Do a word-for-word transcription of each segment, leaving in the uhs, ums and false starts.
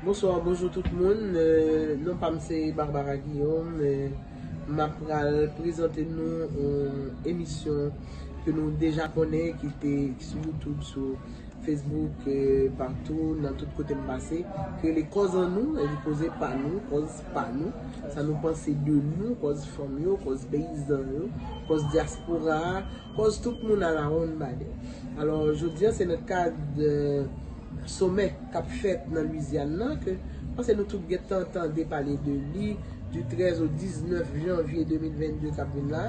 Bonswa, bonjou tout moun. Euh, non pa m se Barbara Guillaume. Euh, m ap pral prezante nou yon emisyon ke nou deja konnen, ki te sou YouTube, sou Facebook, euh, patou, nan tout kote m pase, ke li Kòz an nou, e li poze pa nou, kòz pa nou, sa nou panse de nou, kòz fanm yo, kòz peyizan yo, kòz dyaspora a, kòz tout moun alawonn badè. Alò, jodi a, se nan kad, euh, somè k ap fèt nan Lwizyàn nan, ke m panse nou tout gentan tande pale de li, du trèz au diznèf janvye de mil vennde k ap vin la,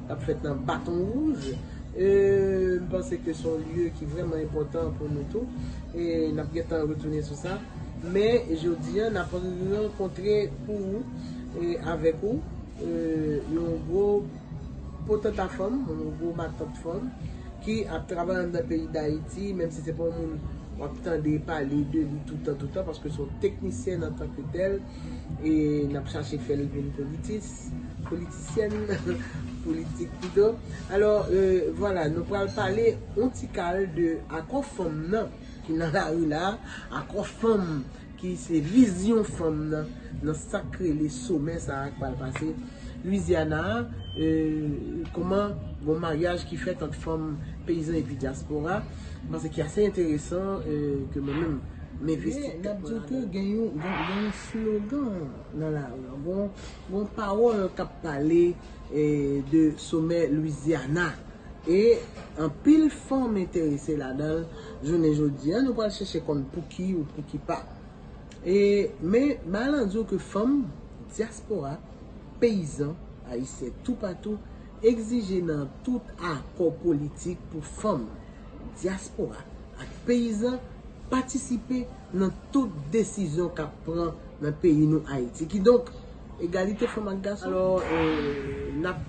k ap fèt nan Baton Wouj. Euh, m panse ke se yon lye ki vrèman enpòtan pou nou tou, e n ap gentan retounen sou sa. Men, jodi a, n ap rankontre pou ou, e avèk ou, euh, yon gwo potanta fanm, yon gwo matant fanm, ki ap travay anndan peyi Dayiti, menm si se pa yon moun w ap tande pale de li toutan, toutan, paske se yon teknisyèn antanke tèl, e n ap chache fè l vin politis, politisyèn, politik pito. Alò, euh, vwala, nou pral pale yon ti kal de akò fanm nan, ki nan lari la, akò fanm, ki se vizyon fanm nan, nan sa k rele somè sa a k pral pase Lwizyana a, euh, kòman gon maryaj ki fèt ant fanm peyizan epi dyaspora, m panse ki ase enteresan, euh, ke mwen menm, m envesti tèt mwen ladan. N ap di w ke gen yon, gen, gen yon slogan nan lari an, gon, gon pawòl k ap pale, eh, de somè Lwizyana. E anpil fanm enterese ladan l. Jounen jodi a, nou pral chèche konn pouki ou pouki pa. E, men, m al ann di w ke fanm, dyaspora, peyizan, ayisyen toupatou, egzije nan tout akò politik pou fanm, dyaspora ak peyizan patisipe nan tout desizyon k ap pran nan peyi nou Ayiti. Kidonk, egalite fanm ak gason. Alò, euh, n ap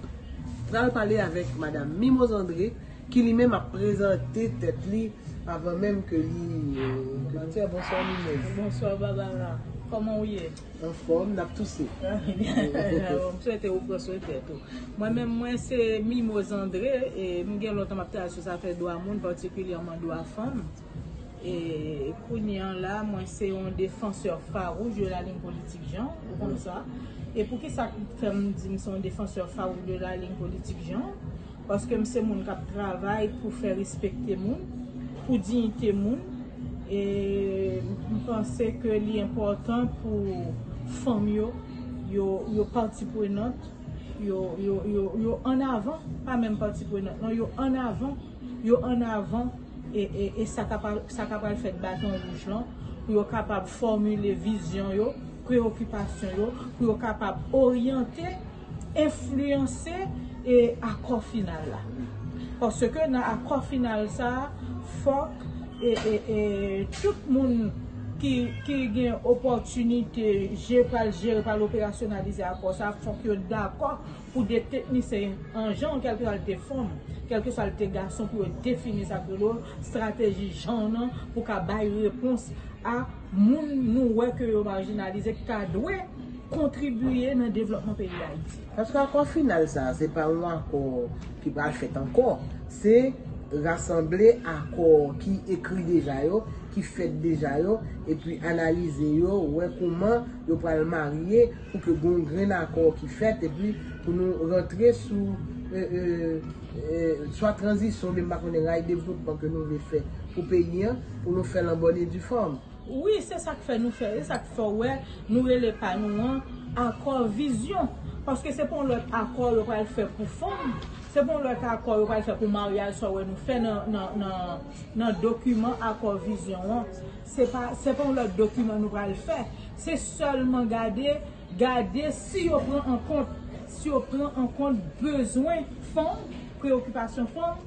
pral pale avèk Madam Mimose André, ki li menm ap prezante tèt li avan menm ke li, euh, ke nou di, bonswa Mimose. Bonswa Barbara, kòman w ye? Anfòm, n ap touse. M swete ou pran swen tèt ou. Mwen menm, mwen se Mimose André, e m gen lontan m ap travay sou zafè dwa moun, patikilyèman dwa fanm. E kounye an la, mwen se yon defansè fawouch de la ligne politique Jean, ou konn sa. E poukisa k fè m di m se yon defansè fawouch de la ligne politique Jean? Paske m se moun k ap travay pou fè respekte moun, pou diyite moun. E m panse ke li enpòtan pou fanm yo, yo, yo pati prenant, yo, yo, yo, yo ann avan, pa menm pati prenant, non, yo ann avan, yo ann avan, e, e, e sa k ap, sa k ap pral fèt Baton Wouj lan, pou yo kapab fòmile vizyon yo, preyokipasyon yo, pou yo kapab oryante, enfliyanse, e, akò final la. Paske nan akò final sa a, fòk, e, e, e, tout moun ki, ki gen opòtinite je-, pral jere, pral operasyonalize akò sa a, fòk yo dakò pou de teknisyen an jan, kèlkeswa l te fanm, kèlkeswa l te gason, pou yo defini sa k rele estrateji jan nan, pou ka bay repons a moun nou wè ke yo majinalize, ki ta dwe kontribiye nan devlòpman peyi Dayiti. Paske akò final sa a, se pa yon akò ki pral fèt ankò. Se rasanble akò ki ekri deja yo, ki fèt deja yo, epi analize yo, wè kòman yo pral marye pou ke gon grenn akò ki fèt, epi pou nou rantre sou, e, e, e, swa tranzisyon, oubyen m pa konnen ray devlopman ke nou vle fè pou peyi an, pou nou fè l an bòn e di fòm. Wi, se sa k fè nou fè, se sa k fè w wè nou rele pa nou an akò vizyon. Paske se pa yon lòt akò yo pral fè pou fanm, se pa yon lòt akò yo pral fè pou maryaj, sa w wè nou fè nan, nan, nan, nan dokiman akò vizyon an. Se pa, se pa yon lòt dokiman nou pral fè. Se sèlman gade, gade si yo pran an kont, si yo pran an kont bezwen fanm, preyokipasyon fanm,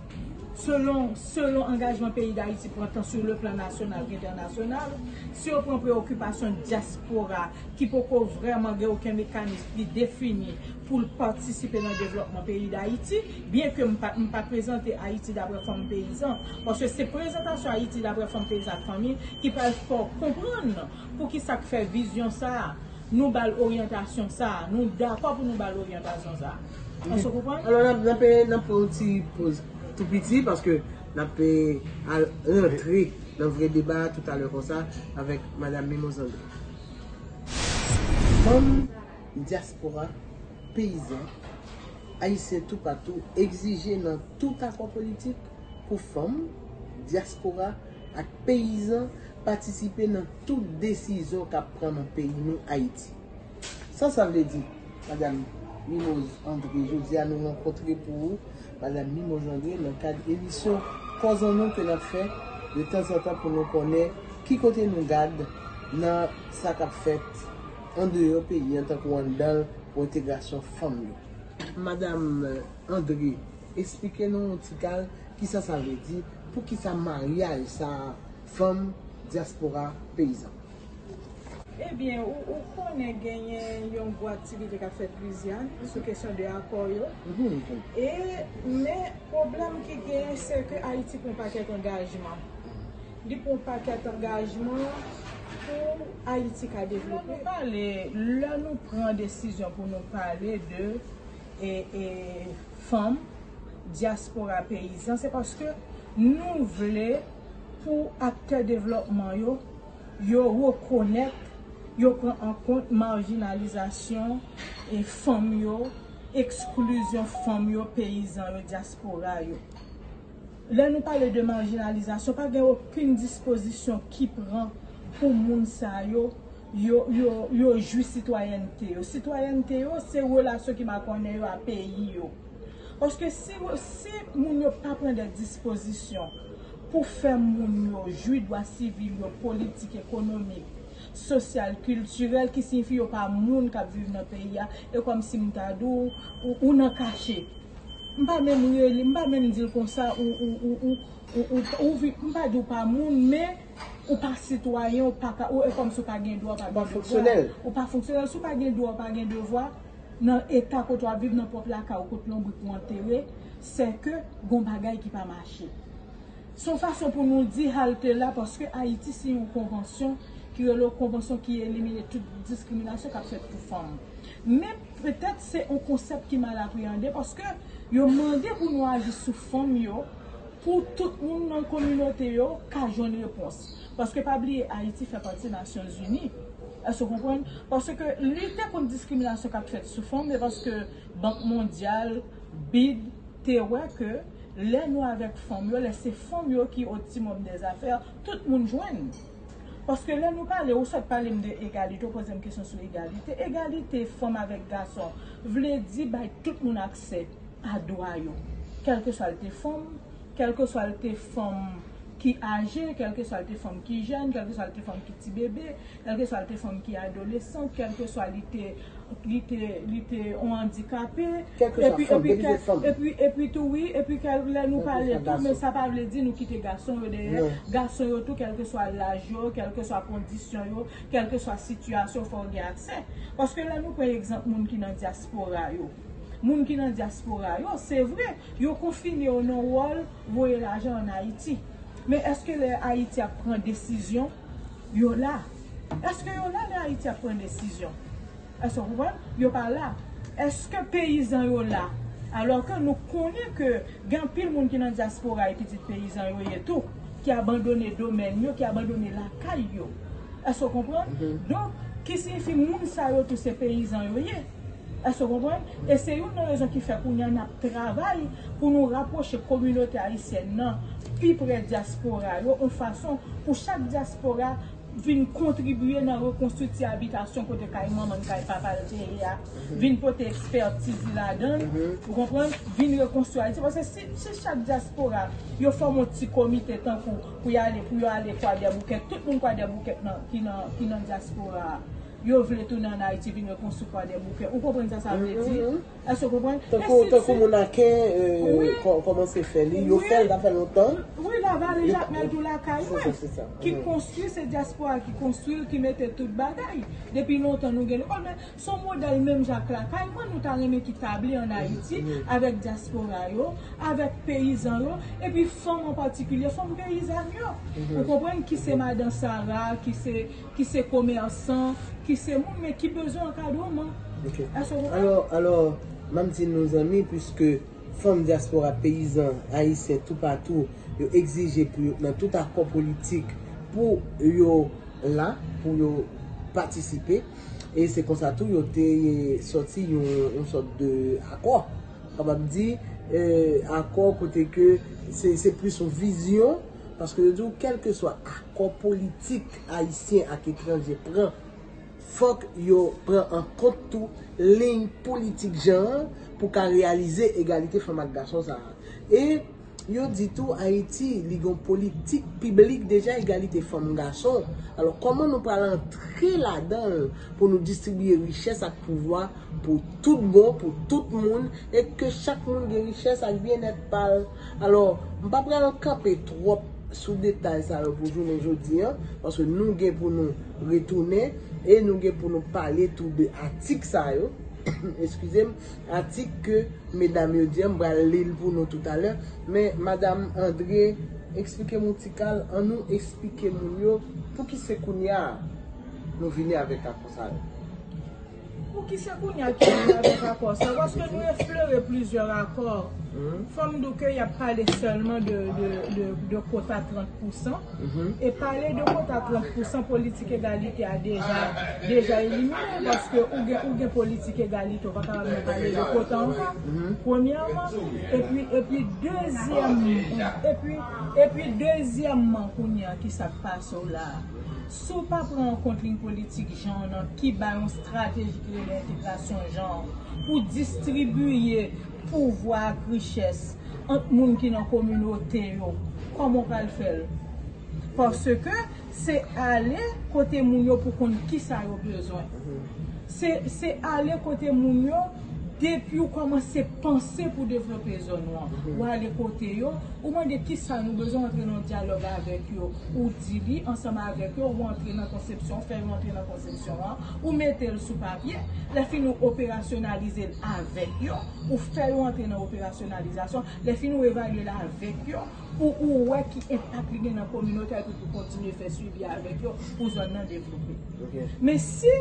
selon, selon angajman peyi Dayiti pran tan sou le plan nasyonal k entènasyonal, si yo pran preyokipasyon dyaspora ki poko vrèman gen okenn mekanis ki defini pou l patisipe nan devlòpman peyi Dayiti, byen ke m pa, m pa prezante Ayiti daprè fanm peyizan, paske se prezantasyon Ayiti daprè fanm peyizan ak fanmi ki pral fè w konprann poukisa k fè vizyon sa a, nou ba l oryantasyon sa a, nou dakò pou nou ba l oryantasyon sa a. Èske w konprann? Alò, n ap, n ap, n ap pran yon ti poz tou piti, paske n ap, eh, al rantre nan vrè deba a toutalè konsa avèk Madam Mimose André. Fanm, dyaspora, peyizan, ayisyen toupatou egzije nan tout akò politik pou fanm, dyaspora ak peyizan patisipe nan tout desizyon k ap pran nan peyi nou, Ayiti. Sa sa vle di, Madam Mimoz André, jodi a nou rankontre pou ou, Madam Mimoz André, nan kad emisyon Kòz an nou ke n ap fè detanzantan pou nou konnen ki kote nou gad nan sa k ap fèt andeyò peyi an tankou anndan l pou entegrasyon fanm yo. Madam André, esplike nou yon ti kal kisa sa vle di, poukisa maryaj sa a fanm, dyaspora, peyizan? Ebyen, ou, ou konnen genyen yon gwo aktivite k ap fèt Lwizyàn sou kesyon de akò yo. Mhm. E, men, pwoblèm ki genyen, se ke Ayiti pran pakèt angajman. Li pran pakèt angajman pou Ayiti ka devlope. Lè nou pale, lè nou pran desizyon pou nou pale de e, e, fanm, dyaspora, peyizan, se paske nou vle pou aktè devlòpman yo, yo rekonèt, yo pran an kont majinalizasyon e fanm yo, eksklizyon fanm yo, peyizan yo, dyaspora yo. Lè nou pale de majinalizasyon, pa gen okenn dispozisyon ki pran pou moun sa yo, yo, yo, yo jwi sitwayènte yo. Sitwayènte yo, se relasyon ki makònen yo a peyi yo. Paske si, si moun yo pa pran de dispozisyon pou fè moun yo jwi dwa sivil yo, politik, ekonomik, sosyal, kiltirèl, ki siyifi yo pa moun k ap viv nan peyi a, e kòmsi m ta di w, ou, ou nan kache. M pa menm rele, m pa menm di l konsa, ou, ou, ou, ou, ou, ou, ou vi-, m pa di w pa moun, men ou pa sitwayen, ou pa ka, ou, e kòmsi ou pa gen dwa, ou pa Ou pa gen devwa. Fonksyonèl. Ou pa fonksyonèl, si w pa gen dwa, ou pa gen devwa, nan eta kote w ap viv, nan pwòp lakay ou, kote lonbrik ou antere, se ke gon bagay ki pa mache. Se yon fason pou nou di halte la, paske Ayiti siyen yon konvansyon ki rele konvansyon ki elimine tout diskriminasyon k ap fèt pou fanm. Men petèt se yon konsèp ki mal apreyande, paske yo mande pou nou aji sou fanm yo, pou tout moun nan kominote yo ka jwenn repons. Paske pa bliye, Ayiti fè pati Nasyonzini. Èske w konprann? Paske lite kont diskriminasyon k ap fèt sou fanm, se paske Bank Mondyal, bid, te wè ke lè nou avèk fanm yo, lè se fanm yo ki o timòm dè zafè, tout moun jwenn. Paske lè nou pale, ou sot pale m de egalite, ou poze m kesyon sou egalite. Egalite fanm avèk gason vle di bay tout moun aksè a dwa yo. Kèlkeswa l te fanm, kèlkeswa l te fanm ki aje, kèlkeswa l te fanm ki jèn, kèlkeswa l te fanm ki ti bebe, kèlkeswa l te fanm ki adolesan, kèlkeswa li te, li te, li te yon andikape. Kèlkeswa epi, fanm, epi, depi se fanm. Epi, epi tou, wi, epi kèl, lè nou pale tou, men sa pa vle di nou kite gason yo dèyè. Non. Gason yo tou, kèlkeswa laj yo, kèlkeswa kondisyon yo, kèlkeswa sitiyasyon, fò yo gen aksè. Paske lè nou pran egzanp moun ki nan dyaspora yo, moun ki nan dyaspora yo, se vre, yo konfine yo nan wòl voye lajan ann Ayiti. Men èske lè Ayiti ap pran desizyon, yo la? Èske yo la lè Ayiti ap pran desizyon? Èske w konprann? Yo pa la. Èske peyizan yo la? Alò ke nou konnen ke gen anpil moun ki nan dyaspora e pitit peyizan yo ye tou, ki abandone domèn yo, ki abandone lakay yo. Èske w konprann? Mhm. Donk, ki siyifi moun sa yo tou se peyizan yo ye. Èske w konprann? E se youn nan rezon ki fè kounye a n ap travay pou nou rapwoche kominote ayisyèn nan pi pre dyaspora yo, yon fason pou chak dyaspora vin kontribye nan rekonstrikti abitasyon kote kay manman l, kay papa l te ye a, vin pote ekspertiz li ladan l, ou konprann, vin rekonstwi Ayiti. Paske si, si chak dyaspora, yo fòme yon ti komite tankou pou y ale, pou yo ale Kwadèboukè, tout moun Kwadèboukè nan, ki nan, ki nan dyaspora a, yo vle tounen ann Ayiti vin rekonstwi Kwadèboukè. Ou konprann sa sa vle di? Èske w konprann? Tankou, tankou moun Aken, euh, kò-, kòmanse fè li, yo fè l, sa fè lontan. Wi, Lavale, Jakmèl tou lakay mwen. Se sa, se sa. Ki konstwi, se dyaspora ki konstwi l, ki mete tout bagay. Depi lontan nou gen lekòl, men se yon modèl menm jan ak lakay mwen, nou ta renmen ki tabli ann Ayiti, avèk dyaspora yo, avèk peyizan yo, epi fanm an patikilye, fanm peyizàn yo. Ou konprann ki se madan Sara, ki se ki se komèsan, ki se moun, men ki bezwen ankadreman. Ok. Èske w konprann? Alò, alò, m ap di nou zanmi, piske fanm dyaspora, peyizan ayisyen toupatou, yo egzije pou yo, nan tout akò politik, pou yo la, pou yo patisipe. E se konsa tou yo te sòti yon, yon sòt de akò. Kapab di, eh, akò kote ke se, se plis yon vizyon, paske yo di w kèlkeswa akò politik ayisyen ak etranje pran, fòk yo pran an kont tou liy politik jan an pou ka reyalize egalite fanm ak gason sa a. E yo di tou Ayiti, li gen yon politik piblik deja egalite fanm gason. Alò, kòman nou pral antre ladan l pou nou distribiye richès ak pouvwa pou tout bon, pou tout moun, e ke chak moun gen richès ak byennèt pa l? Alò, m pa pral kanpe twòp sou detay sa yo pou jounen jodi a, paske nou gen pou nou retounen e nou gen pou nou pale tou de atik sa yo. Eskize m, atik ke medam yo di an, m pral li l pou nou toutalè. Men, madam André, eksplike m yon ti kal, annou eksplike moun yo pouki se kounye a nou vini avèk akò sa yo. Pouki se kounye a ki vini avèk akò sa? Paske nou eflore plizyè akò. Fò m di w ke y ap pale sèlman de, de, de, de kota trant pousan. E pale de kota trant pousan, politik egalite a deja, deja elimine, paske ou gen, ou gen politik egalite, ou pa kapab nan pale de kota ankò. Premyèman, epi, epi dezyèm, epi, epi dezyèmman, kounye a, ki sa k pase w la a? Si w pa pran an kont liy politik jan w nan ki bay yon estrateji ki rele entegrasyon jan pou distribiye pouvwa ak richès ant moun ki nan kominote yo, kòman w pral fè l? Paske se ale kote moun yo pou konn kisa yo bezwen. Se, se ale kote moun yo depi w kòmanse panse pou devlope zòn ou an. Ou ale kote yo, ou mande kisa nou bezwen, antre nan dyalòg avèk yo. Ou di li ansanm avèk yo, ou antre nan konsepsyon, ou fè yo antre nan konsepsyon an, ou mete l sou papye. Lè fini ou operasyonalize l avèk yo, ou fè yo antre nan operasyonalizasyon. Lè fini ou evalye l avèk yo, pou ou wè ki enpak li gen nan kominote a, epi pou kontinye fè swivi avèk yo pou zòn nan devlope. Men si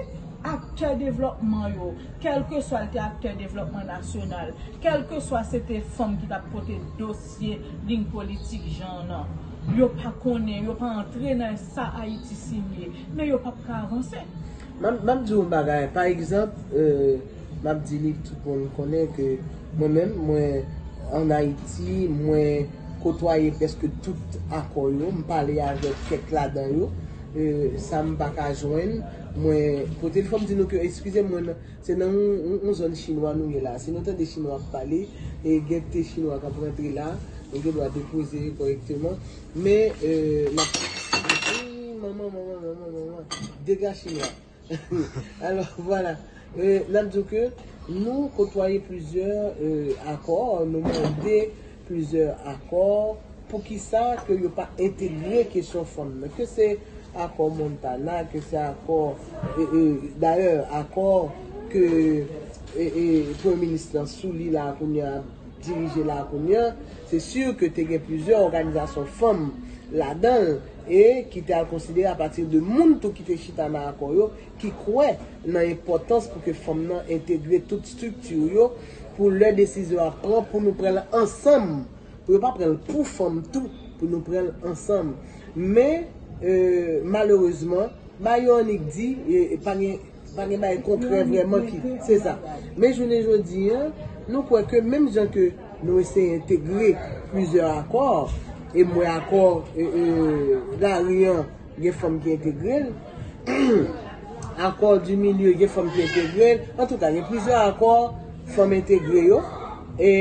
aktè devlòpman yo, kèlkeswa l te aktè devlòpman nasyonal, kèlkeswa se te fanm ki t ap pote dosye liy politik jan nan, yo pa konnen, yo pa antre nan sa Ayiti sinye, men yo p ap ka avanse. M ap, m ap di w yon bagay. Pa egzanp, euh, m ap di li, tout moun konnen ke mwen menm, mwen ann Ayiti, mwen kotwaye prèske tout akò yo, m pale avèk kèk ladan yo. Euh, sa m pa ka jwenn, mwen pote l. Fò m di nou ke, eskize m, mwen, se nan yon, yon, yon zòn chinwa nou ye la. Si nou tande chinwa ap pale, e gen de chinwa k ap rantre la, nou gen dwa depoze kòrèkteman. Men, euh, n ap, wi, manman, manman, manman, manman, dega chinwa. Alò, vwala. Euh, n ap di w ke nou kotwaye plizyè, euh, akò, nou mande plizyè akò. Poukisa ke yo pa entegre kesyon fanm nan? Ke se akò Montana, ke se akò, e, e, dayè, akò ke, e, e, Premye Minis lan sou li la kounye a, dirije la kounye a, se si ke te gen plizyè òganizasyon fanm ladan l, e ki te al konsidere apati de moun tou ki te chita nan akò yo, ki kwè nan enpòtans pou ke fanm nan entegre tout estrikti yo, pou lè desizyon ap pran, pou nou pran l ansanm, pou yo pa pran l pou fanm tou, pou nou pran l ansanm. Men, euh, malerezman, bagay yo annik di, e, e pa gen, pa gen bagay konkrè vrèman ki, se sa. Men jounen jodi a, nou kwè ke menm jan ke nou eseye entegre plizyè akò, e m wè akò, e, e, Lari an, gen fanm ki entegre l. Akò di milye, gen fanm ki entegre l. Antouka, gen plizyè akò fanm entegre yo. E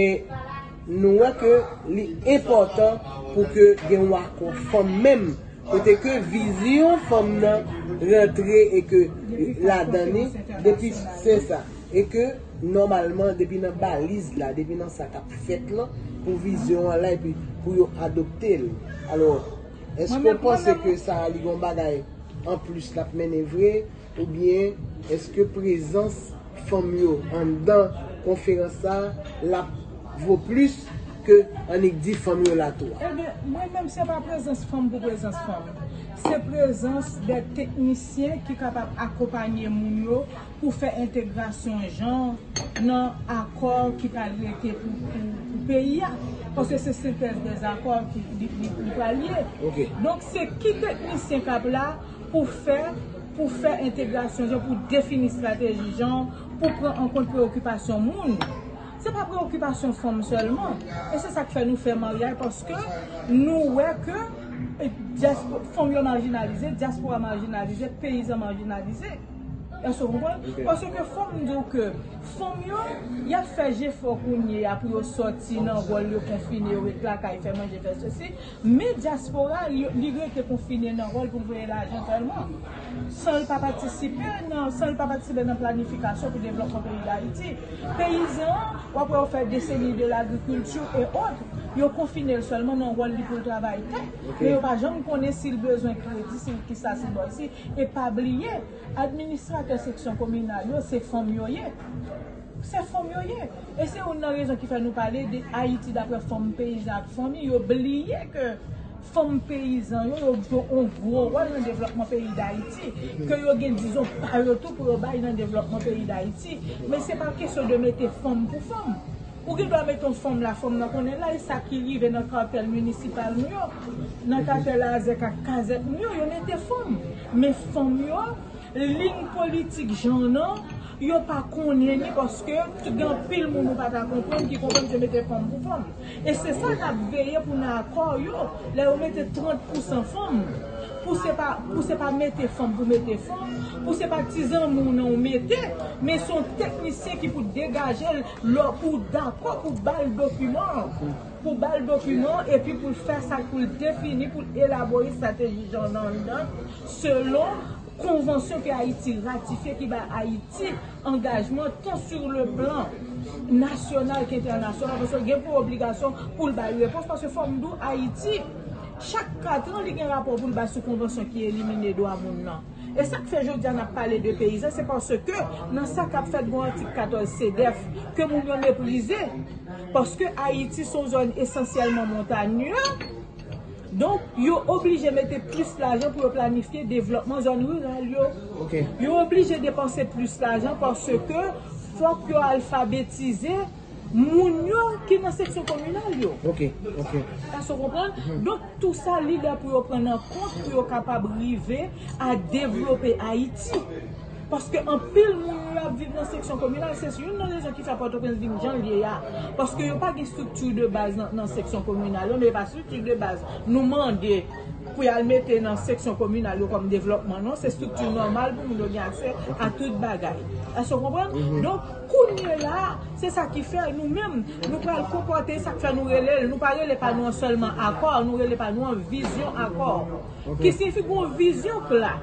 nou wè ke li enpòtan pou ke gen yon akò fanm menm. Kote ke vizyon fanm nan rantre e ke ladan li, depi se sa. E ke nòmalman, depi nan baliz la, depi nan sa k ap fèt lan, pou vizyon an la, epi pou yo adopte l. Alò, èske w panse ke sa a li gon bagay anplis l ap mennen vre, oubyen èske prezans fanm yo anndan konferans sa a, l ap vo plis ke annik di fanm yo la tou a? Ebyen, mwen menm, se pa prezans fanm pou prezans fanm. Se prezans de teknisyen ki kapab akonpanye moun yo pou fè entegrasyon jan nan akò ki pral rete pou, pou, pou peyi a. Paske se sentèz dè akò ki li, li, li pral ye. Donk, se ki teknisyen k ap la pou fè pou fè entegrasyon jan, pou defini estrateji jan, pou pran an kont preyokipasyon moun. Se pa preyokipasyon fanm sèlman. E se sa k fè nou fè maryaj, paske nou wè ke, e, dyaspo-, fanm yo majinalize, dyaspora majinalize, peyizan majinalize. Èske w konprann? Paske fò m di w ke fanm yo, y ap fè jefò kounye a pou yo sòti nan wòl yo konfine, yo ret lakay, fè manje, fè sesi. Men dyaspora, li, li rete konfine nan wòl pou l voye lajan sèlman. San l pa patisipe nan, san l pa patisipe nan planifikasyon pou devlòpman peyi Dayiti. Peyizan an, w ap wè yo fè décennies de l'agriculture et autres, yo konfine l sèlman nan wòl li pou l travay tè. Men yo pa janm konnen si l bezwen kredi, si l kisa, si l bò isi. E pa bliye, administratè seksyon kominal yo, se fanm yo ye. Se fanm yo ye. E se youn nan rezon ki fè nou pale de Ayiti daprè fanm, peyizan ak fanmi. Yo bliye ke fanm peyizan yo, yo jwe yon gwo wòl nan devlòpman peyi Dayiti. Ke yo gen dizon pa yo tou pou yo bay nan devlòpman peyi Dayiti. Men se pa kesyon de mete fanm pou fanm. Ou gen dwa mete yon fanm la, fanm nan konnen la, e sa ki rive nan katèl minisipal nou yo, nan katèl azèk ak kazèk nou yo, yo mete fanm. Men fanm yo, liy politik jan nan, yo pa konnen li paske gen anpil moun ou pa ta konprann ki konprann se mete fanm pou fanm. E se sa n ap veye pou nan akò yo, lè yo mete trant pousan fanm. Pou se pa, pou se pa mete fanm pou mete fanm, pou se pa ti zanmi w nan w mete, men se yon teknisyen ki pou degaje l lè pou w dakò pou ba l dokiman an. Pou ba l dokiman an, epi pou l fè sa, pou l defini, pou l elabore estrateji jan nan anndan, selon konvansyon ke Ayiti ratifye, ki bay Ayiti angajman tan sur le plan nasyonal ke entènasyonal, paske gen pou obligasyon pou l bay repons, paske fò m di w, Ayiti, chak kat an, li gen rapò pou l bay sou konvansyon ki elimine dwa moun nan. E sa k fè jodi a n ap pale de peyizan, se paske nan sa k ap fèt, gen yon atik katòz CEDEF ke moun yo meprize, paske Ayiti se yon zòn esansyèlman montanye. Donk, yo oblije mete plis lajan pou yo planifye devlòpman zòn riral yo. Yo oblije depanse plis lajan paske fòk yo alfabetize moun yo ki nan seksyon kominal yo. Èske w konprann? Donk, tou sa, li lè pou yo pran nan kont pou yo kapab rive a devlope Ayiti. Paske anpil moun yo ap viv nan seksyon kominal, se youn nan rezon ki fè Pòtoprens vin jan l ye a. Paske yo pa gen estrikti de baz nan, nan seksyon kominal yo, men yo pa estrikti de baz nou mande pou y al mete nan seksyon kominal yo kòm devlòpman, non, se estrikti nòmal pou moun yo gen aksè a tout bagay. Èske w konprann? Donk, kounye la, se sa ki fè nou menm, nou pral konpòte, sa k fè nou rele l, nou pa rele pa nou an sèlman akò, nou rele pa nou an vizyon akò. Ki siyifi gen yon vizyon kla.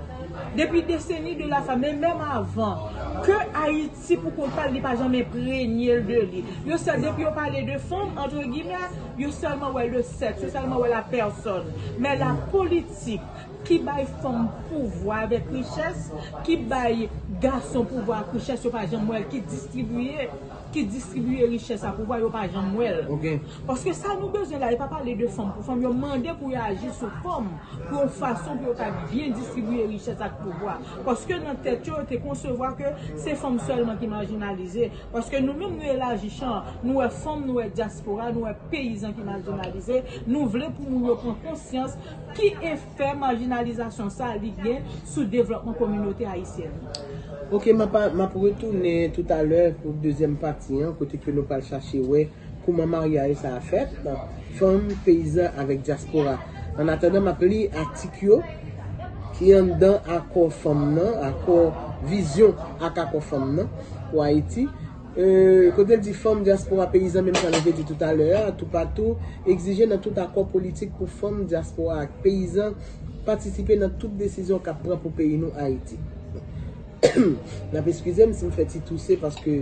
Depi deseni de la femme, men menm avan, ke Ayiti pou kont pa l, li pa janm enprenye l de li. Yo sèl, depi yo pale de fanm, entre guillemets, yo sèlman wè le sexe, yo sèlman wè la personne. Men la politik ki bay fanm pouvwa avèk richès, ki bay gason pouvwa ak richès, yo pa janm wè l, ki distribiye ki distribiye richès ak pouvwa, yo pa janm wè l. Paske sa nou bezwen la, e pa pale de fanm pou fanm, yo mande pou yo aji sou fanm, pou yon fason pou yo ka byen distribiye richès ak pouvwa. Paske nan tèt yo, yo te konsevwa ke se fanm sèlman ki majinalize. Paske nou menm, nou elaji chan, nou wè fanm, nou wè dyaspora, nou wè peyizan ki majinalize, nou vle pou moun yo pran konsyans ki efè majinalizasyon sa li gen sou devlòpman kominote ayisyèn. Ok, m ap, m ap retounen toutalè pou dezyèm pati an, kote ke nou pral chache wè kouman maryaj sa a fèt, fanm, peyizan avèk dyaspora. Annatandan, m ap li atik yo ki anndan akò fanm nan, akò vizyon ak akò fanm nan pou Ayiti. E, kote l di fanm, dyaspora, peyizan, menm jan nou te di toutalè a, toupatou, egzije nan tout akò politik pou fanm, dyaspora ak peyizan patisipe nan tout desizyon k ap pran pou peyi nou, Ayiti. N ap eskize m si m fè ti touse paske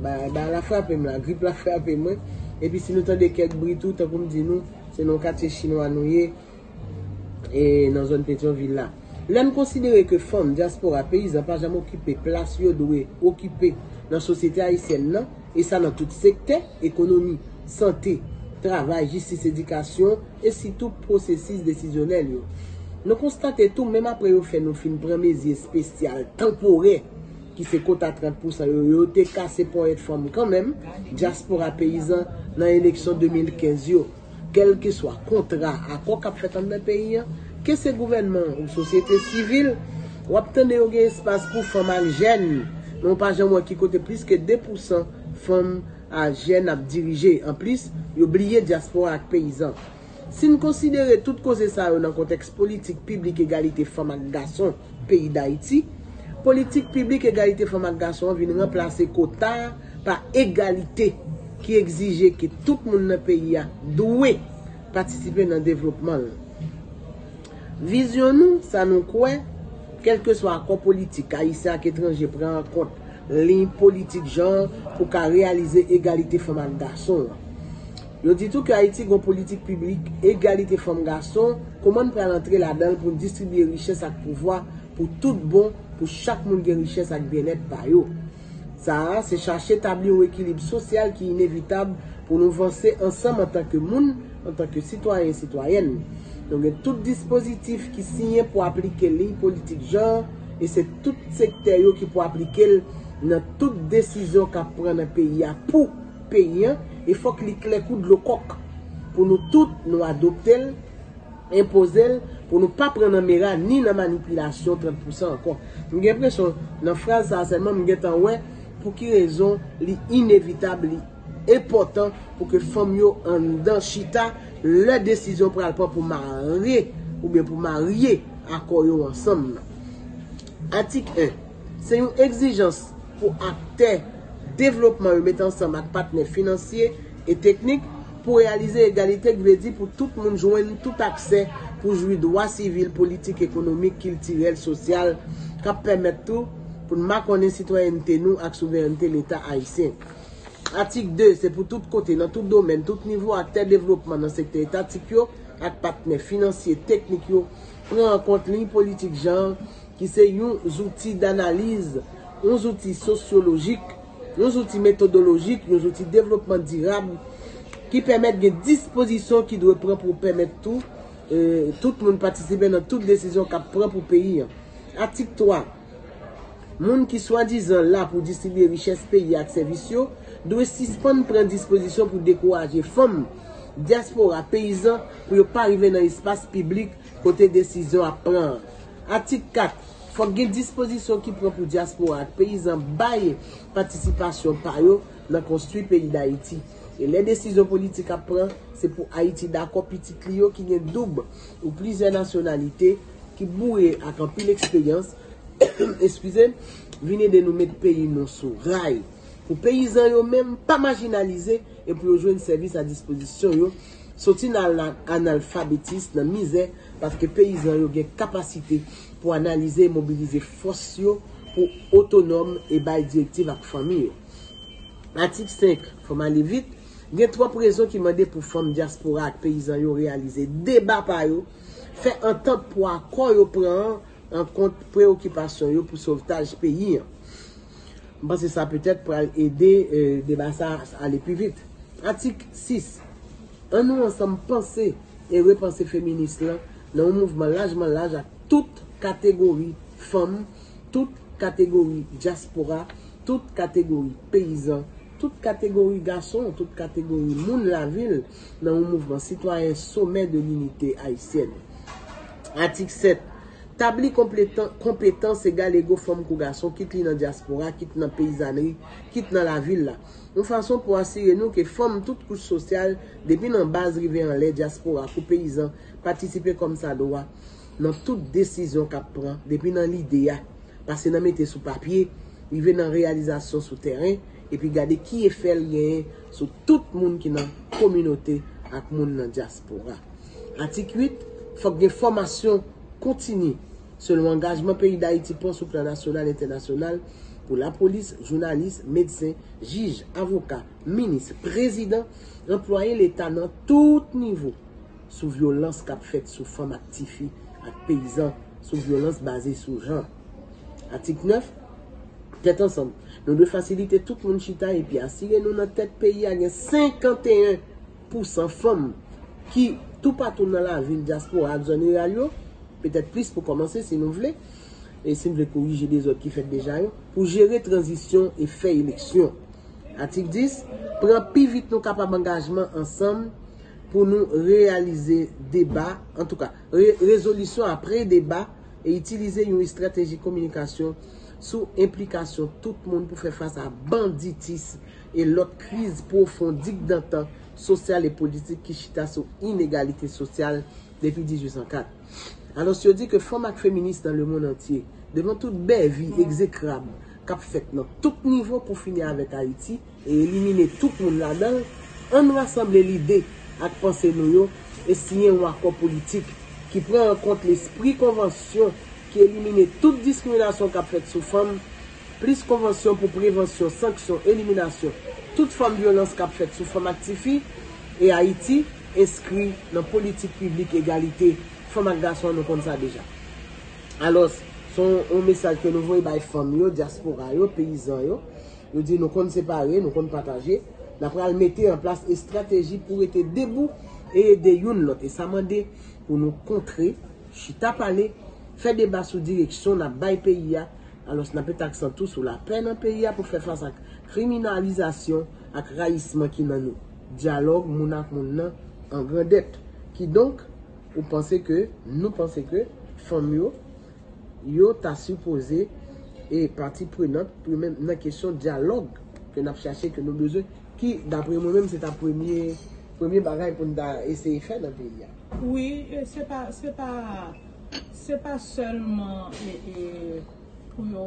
ba, ba la frape m la, grip la frape mwen. Epi si nou tande kèk bri tou, tankou m di nou, se nan yon katye chinwa nou ye, e nan zòn Petyonvil la. Lè n konsidere ke fanm, dyaspora, peyizan pa janm okipe plas yo dwe okipe nan sosyete ayisyèn nan, e sa nan tout sektè, ekonomi, sante, travay, jistis, edikasyon, e sitou pwosesis desizyonèl yo. Nou konstate tou, menm apre yo fè nou fin pran mezi espesyal, tanporè, ki se kota trant pousan yo, yo te kase ponyèt fanm kanmenm, dyaspora peyizan nan eleksyon de mil kenz yo. Kèlkeswa kontra, akò k ap fèt anndan peyi an, ke se gouvènman an ou sosyete sivil, W ap tande yo gen espas pou fanm ak jèn, men w pa janm wè ki kote plis ke de pousan fanm ak jèn ap dirije. Anplis, yo bliye dyaspora ak peyizan. Si n konsidere tout koze sa yo nan kontèks politik piblik egalite fanm ak gason peyi Dayiti, politik piblik egalite fanm ak gason an vin ranplase kota pa egalite ki egzije ke tout moun nan peyi a dwe patisipe nan devlopman l. Vizyon nou, sa nou kwè, kèlkeswa akò politik ayisyen ak etranje pran an kont liy politik jan pou ka reyalize egalite fanm ak gason an. Yo di tou ke Ayiti gen yon politik piblik egalite fanm gason, kòman n pral antre ladan l pou n distribye richès ak pouvwa pou tout bon, pou chak moun gen richès ak byennèt pa yo. Sa a, se chache tabli yon ekilib sosyal ki inevitab pou nou vanse ansanm antanke moun, antanke sitwayen e sitwayèn. Nou gen tout dispozitif ki siyen pou aplike liy politik jan an, e se tout sektè yo ki pou aplike l nan tout desizyon k ap pran nan peyi a pou peyi an, e fòk li klè kou dlo kòk pou nou tout nou adopte l, enpoze l, pou nou pa pran nan mera ni nan manipilasyon trant pousan ankò. M gen enpresyon, nan fraz sa a sèlman, m gentan wè pou ki rezon li inevitab, li enpòtan pou ke fanm yo anndan chita lè desizyon pral pran pou mare oubyen pou marye akò yo ansanm nan. Atik en, se yon egzijans pou aktè devlopman yo met ansanm ak patnè finansye e teknik pou reyalize egalite, ki vle di pou tout moun jwenn tout aksè pou jwi dwa sivil, politik, ekonomik, kiltirèl, sosyal, k ap pèmèt tou pou n makonnen sitwayènte nou ak souverènte Leta ayisyen. Atik de, se pou tout kote, nan tout domèn, tout nivo aktè devlopman nan sektè etatik yo ak patnè finansye, teknik yo pran an kont liy politik jan an, ki se yon zouti danaliz, yon zouti sosyolojik, yon zouti metodolojik, yon zouti devlopman dirab ki pèmèt gen dispozisyon ki dwe pran pou pèmèt tou, eh, tout moun patisipe nan tout desizyon k ap pran pou peyi an. Atik twa, moun ki swadizan la pou distribye richès peyi ak sèvis yo dwe sispann pran dispozisyon pou dekouraje fanm, dyaspora, peyizan pou yo pa rive nan espas piblik kote desizyon ap pran an. Atik kat, fòk gen dispozisyon ki pran pou dyaspora ak peyizan bay patisipasyon pa yo nan konstwi peyi Dayiti. E lè desizyon politik ap pran, se pou Ayiti dakò pitit li yo ki gen doub ou plizyè nasyonalite, ki boure ak anpil eksperyans, eskize m, vin ede nou met peyi nou sou ray. Pou peyizan yo menm, pa majinalize e pou yo jwenn sèvis a dispozisyon yo, soti nan ana-, analfabetis, nan mizè, paske peyizan yo gen kapasite pou analize e mobilize fòs yo pou otonòm e bay direktiv ak fanmi yo. Atik senk, fò m ale vit, gen twòp rezon ki mande pou fanm dyaspora ak peyizan yo reyalize deba pa yo, fè antant pou akò yo pran an kont preyokipasyon yo pou sovtaj peyi an. M panse sa petèt pral ede, eh, deba sa a ale pi vit. Atik sis, ann nou ansanm panse e repanse feminis lan nan yon mouvman lajman laj ak tout kategori fanm, tout kategori dyaspora, tout kategori peyizan, tout kategori gason, tout kategori moun lavil nan yon mouvman sitwayen Sommet de l'Unité Haïtienne. Atik sèt, tabli konpletan-, konpetans egal ego fanm kou gason, kit li nan dyaspora, kit nan peyizanri, kit nan lavil la. Yon fason pou asire nou ke fanm tout kouch sosyal, depi nan baz rive anlè, dyaspora kou peyizan, patisipe kòmsadwa nan tout desizyon k ap pran, depi nan lide a, pase nan mete sou papye, rive nan reyalizasyon sou tèren, epi gade ki efè l genyen sou tout moun ki nan kominote ak moun nan dyaspora. Atik uit, fòk gen fòmasyon kontini, selon angajman peyi Dayiti pran sou plan nasyonal, entènasyonal, pou lapolis, jounalis, medsen, jij, avoka, minis, prezidan, anplwaye Leta nan tout nivo, sou vyolans k ap fèt sou fanm ak tifi ak peyizan, sou vyolans baze sou jan. Atik nèf, tèt ansanm. Nou dwe fasilite tout moun chita epi asire nou nan tèt peyi a gen senkanteyen pousan fanm ki toupatou nan lavil, dyaspora ak zòn riral yo, petèt plis pou kòmanse si nou vle, e si n vle korije dezòd ki fèt deja yo, pou jere tranzisyon e fè eleksyon. Atik dis, pran pi vit nou kapab angajman ansanm pou nou reyalize deba, antouka, re-, rezolisyon apre deba, e itilize yon estrateji kominikasyon sou enplikasyon tout moun pou fè fas a banditis e lòt kriz pwofon digdantan sosyal e politik ki chita sou inegalite sosyal depi dizuit san kat. Alòs, yo di ke fanm ak feminis nan lemonn antye, devan tout bèvi egzekrab k ap fèt nan tout nivo pou fini avèk Ayiti e elimine tout moun ladan l, ann rasanble lide ak panse nou yo e siyen yon akò politik ki pran an kont lespri konvansyon ki elimine tout diskriminasyon k ap fèt sou fanm, plis konvansyon pou prevansyon, sanksyon, eliminasyon tout fòm vyolans k ap fèt sou fanm ak tifi, e Ayiti enskri nan politik piblik egalite fanm ak gason, nou konn sa deja. Alòs, se yon, yon mesaj ke nou voye bay fanm yo, dyaspora yo, peyizan yo. Yo di nou konn separe, nou konn pataje. N a pral mete an plas estrateji pou rete debou e ede youn lòt. E sa mande pou nou kontre, chita pale, fè deba sou direksyon n ap bay peyi a. Alòs, n ap met aksan tou sou lapè nan peyi a pou fè fas ak kriminalizasyon ak rayisman ki nan nou. Dyalòg moun ak moun nan an grandèt. Kidonk, ou panse ke, nou panse ke fanm yo, yo ta sipoze e pati prenant pou menm nan kesyon dyalòg ke n ap chache, ke nou bezwen, ki, dapre mwen menm, se ta premye, premye bagay pou n ta eseye fè nan peyi a. Wi, e se pa, se pa, se pa sèlman e, e, pou yo,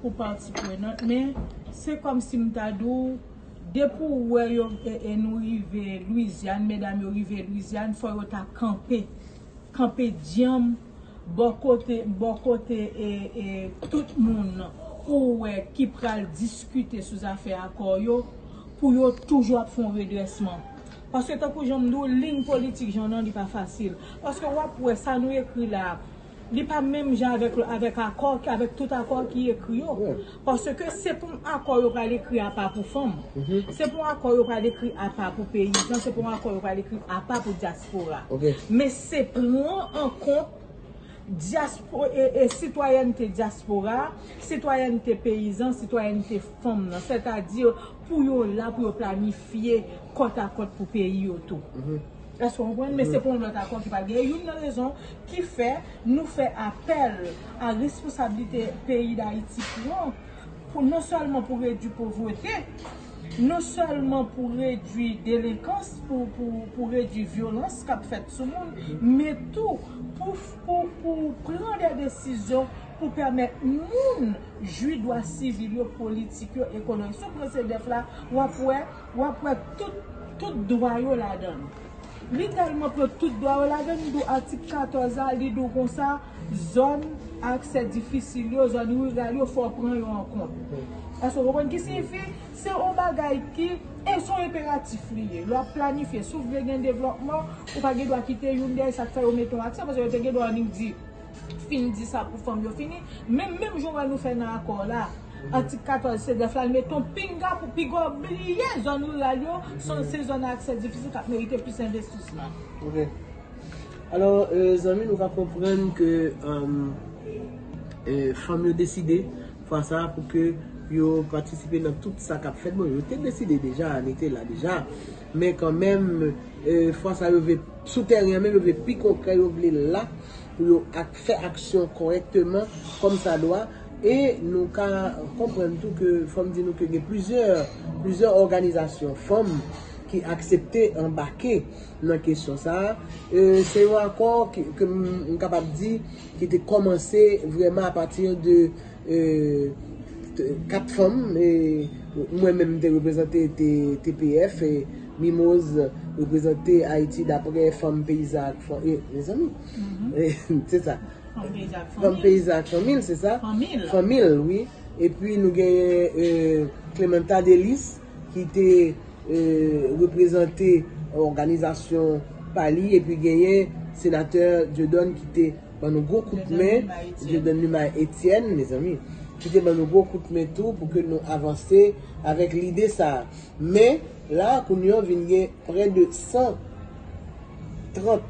pou pati prenant, men se kòm si m ta di w, depi w wè yo, e, e nou rive Lwizyàn, medam yo rive Lwizyàn, fò yo ta kanpe, kanpe dyanm, bò kote, bò kote e, e tout moun ou wè ki pral diskite sou zafè akò yo, pou yo toujou ap fè yon redrèsman. Paske tankou jan m di w, liy politik jan nan li pa fasil. Paske w ap wè sa nou ekri la, li pa menm jan avèk, avèk akò, avèk tout akò ki ekri yo. Paske se pou yon akò yo pral ekri apa pou fanm. Se pou yon akò yo pral ekri apa pou peyizan, se pou yon akò yo pral ekri apa pou dyaspora. Men se pran an kont dyaspo, e, e, sitwayènte dyaspora, sitwayènte peyizan, sitwayènte fanm nan. Sètadi pou yo la, pou yo planifye kòtakòt pou peyi yo tou. Èske w konprann? Men se pou yon lòt akò ki pral genyen. Youn nan rezon ki fè nou fè apèl a responsablite peyi Dayiti pran, pou, non sèlman pou redui povrete, non sèlman pou redui delenkans, pou, pou, pou redui vyolans k ap fèt sou moun, men tou pou, pou, pou pran de desizyon pou pèmèt moun jwi dwa sivil yo, politik yo, ekonomik. Si w pran CEDEF la, w ap wè, w ap wè tout, tout dwa yo ladan l. Li tèlman pran tout dwa yo ladan l, li di w atik katòz la, li di w konsa, zòn a aksè difisil yo, zòn riral yo, fò w pran yo an kont. Èske w konprann? Ki siyifi, se yon bagay ki, e se yon enperatif li ye. Lè w ap planifye, si w vle gen devlòpman, ou pa gen dwa kite youn dèyè, sa k fè yo mete yon aksè, paske yo te gen dwa annik di, fin di sa pou fanm yo fini. Men menm jan w wè nou fè nan akò la, atik katòz CEDEF la, li mete yon pinga pou piga w bliye zòn riral yo, se, se zòn a aksè difisil k ap merite plis envestisman. Ok. Alò, e, zanmi, nou ka konprann ke, e, e, fanm yo deside, fwa sa a, pou ke yo patisipe nan tout sa k ap fèt. Bon, yo te deside deja, li te la deja. Men kanmenm, e, fwa sa a, yo vle sou teren an menm, yo vle pi konkrè, yo vle la, pou yo ak, fè aksyon kòrèkteman, kòmsadwa. E nou ka konprann tou ke, fò m di nou ke gen plizyè, plizyè òganizasyon fanm ki aksepte anbake nan kesyon sa a. E, se yon akò ki, ke m, m kapab di, ki te kòmanse vrèman apati de, e, t-, kat fanm, e, mwen menm m te reprezante T-, TPF, e Mimoz reprezante Ayiti dapre fanm peyizan ak fanm, e, mezanmi. E, se sa. Fanm peyizan ak fanm. Fanm peyizan ak fanmi l, se sa? Fanmi l. Fanmi l, wi. Epi nou genyen, e, Clementa Delis, ki te, e, reprezante òganizasyon pa li, epi genyen senatè Dieudonne ki te ban nou gwo kout men, Dieudonne Numa Etienne, mezanmi, ki te ban nou gwo kout men tou pou ke nou avanse avèk lide sa a. Men, la, kounye a vin gen prè de san trant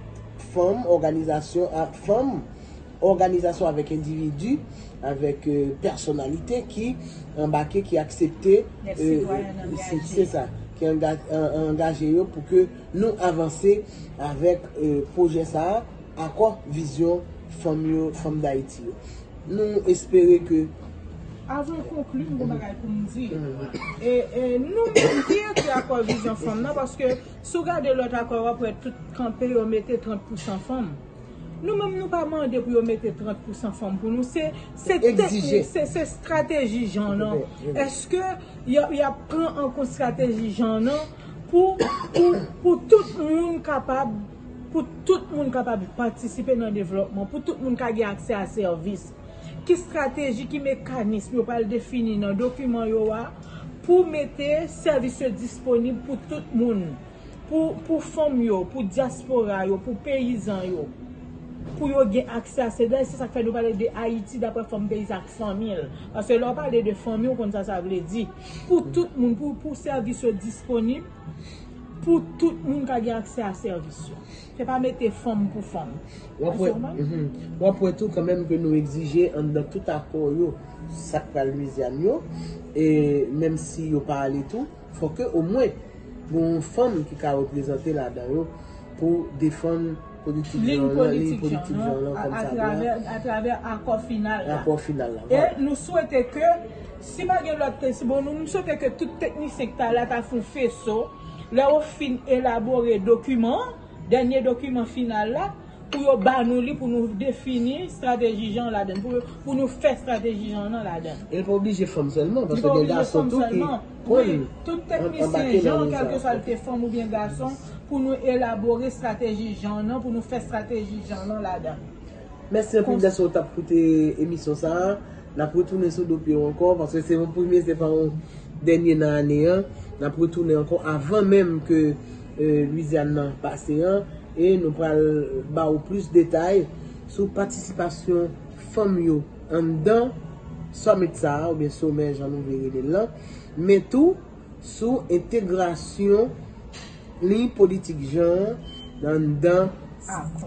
fanm, òganizasyon a fanm, òganizasyon avèk endividi, avèk, e, pèsonalite ki anbake, ki aksepte, e, e, se, se sa, ki anga-, an-, angaje yo pou ke nou avanse avèk, e, pwojè sa a, akò vizyon fanm yo, fanm Dayiti yo. Nou espere ke Avan m konkli, m gon bagay pou m di. E, e nou menm ki ekri akò vizyon fanm nan, paske si w gade lòt akò, w ap wè tout kanpe yo mete trant pousan fanm. Nou menm nou pa mande pou yo mete trant pousan fanm pou nou. Se se teknik, se se estrateji jan nan. Èske y ap pran an kont estrateji jan nan pou, pou, pou tout moun kapab pou tout moun kapab patisipe nan devlòpman, pou tout moun ka gen aksè a sèvis. Ki estrateji, ki mekanism yo pral defini nan dokiman yo a pou mete sèvis yo disponib pou tout moun, pou, pou fanm yo, pou dyaspora yo, pou peyizan yo, pou yo gen aksè a sèvis. Se sa k fè nou pale de Ayiti dapre fanm, peyizan ak fanmi l. Paske lè w pale de fanmi, w konn sa sa vle di. Pou tout moun, pou, pou sèvis yo disponib, pou tout moun ka gen aksè a sèvis yo. Se pa mete fanm pou fanm. W ap wè, mhm. W ap wè tou kanmenm ke nou egzije anndan tout akò yo, sa k pral Lwizyàn yo, e menm si yo pa ale tou, fò ke omwen gen yon fanm ki ka reprezante ladan yo pou defann politik jan nan, liy politik jan nan, kòm sa dwe. Atravè akò final la. Akò final la. E nou swete ke si pa gen lòt, bon, nou, nou swete ke tout teknisyen ki ta la ta fè yon feso lè yo fin elabore dokiman an, dènye dokiman final la, pou yo ba nou li, pou nou defini estrateji jan ladan, pou, pou nou fè estrateji jan nan ladan. E l pa oblije fanm sèlman, paske gen gason tou ki konn. Tout teknisyen jan, kèlkeswa l te fanm oubyen gason, pou nou elabore estrateji jan nan, pou nou fè estrateji jan nan ladan. Mèsi anpil dèske w t ap koute emisyon sa a. N ap retounen sou do pye w ankò, paske se yon premye, se pa yon dènye nan ane an. N ap retounen ankò avan menm ke Lwizyàn nan pase an. E nou pral ba w plis detay sou patisipasyon fanm yo anndan summit sa a, oubyen somè jan nou vle rele l lan. Men tou, sou entegrasyon liy politik jan an anndan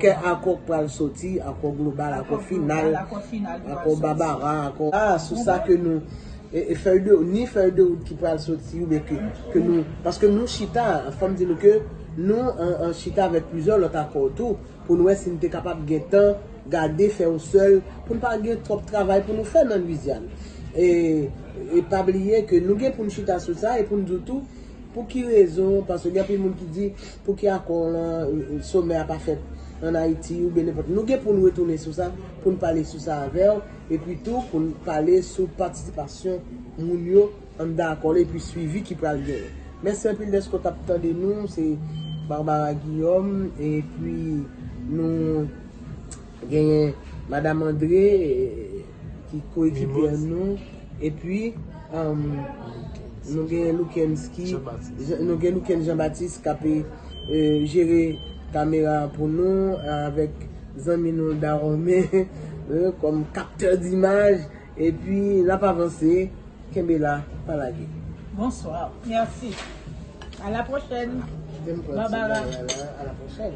kè akò k pral soti, akò global, akò final, akò Babara, akò. A, sou sa ke nou, e, e fèy de, ni fèy de wout ki pral soti, oubyen ke, ke nou, paske nou chita, fò m di nou ke nou an, an chita avèk plizyè lòt akò tou, pou n wè si n te kapab gentan gade fè yon sèl, pou n pa gen twòp travay pou nou fè nan Lwizyàn. E, e pa bliye ke nou gen pou n chita sou sa e pou n di w tou pou ki rezon, paske gen anpil moun ki di pou ki akò lan, e, e, somè a pa fèt ann Ayiti oubyen nenpòt. Nou gen pou n retounen sou sa, pou n pale sou sa avè w, epi tou pou n pale sou patisipasyon moun yo anndan akò la epi swivi ki pral genyen. Mèsi anpil dèske w t ap tande nou. Se Barbara Guillaume, epi nou genyen Madam Andre, e, ki koekipe an nou, epi, um, nou gen Loukens ki, nou gen Loukens Jean Baptiste k ap, e, jere kamera pou nou, avèk zanmi nou Daromen, e, kòm kaptè dimaj, epi n ap avanse. Kenbe la, pa lage. Bonsoir. Merci. À la prochaine. Barbara. À la prochaine.